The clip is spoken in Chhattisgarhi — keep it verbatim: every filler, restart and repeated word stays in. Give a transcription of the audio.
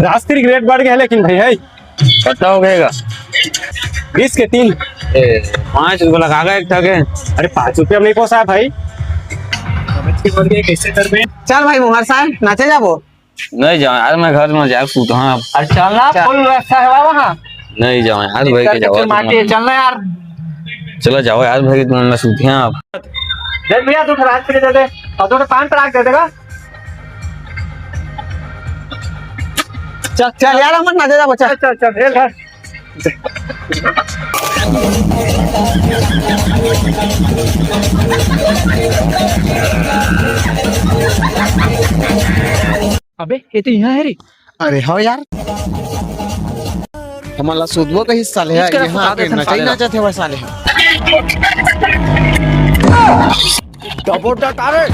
राजश्री के रेट बढ़ गए, लेकिन भाई है। कतना हो गएगा? बीस के तीन। ए, पाँच रुपया लगा एक ठा के। अरे, पाँच रुपया में नहीं पोसाय भाई। कैसे कर दे? चल भाई मोहर साहब, नाचे जाबो। नहीं जाओ यार, मैं घर में जाके सूता हूँ अब। अरे चल ना, चल। फुल व्यवस्था है वहाँ। नहीं जाओ यार, भाई के जाओ तुम। चल ना यार। चलो जाओ यार, भाई तुम, मैं सूते हैं आप। देख भैया, तू रात के दे दे, और तू पान पराग दे देगा। चल चल यार, हम ना दे दे बच्चा। चल चल चल, हे घर। अबे, ये तो यहाँ है रे। अरे हो यार, हमन ला सुधबो कहिस साले ह, इचका यहाँ सुता आके दे नचाई साले ला। नाचत हे साले ह। डबो डट, अरे।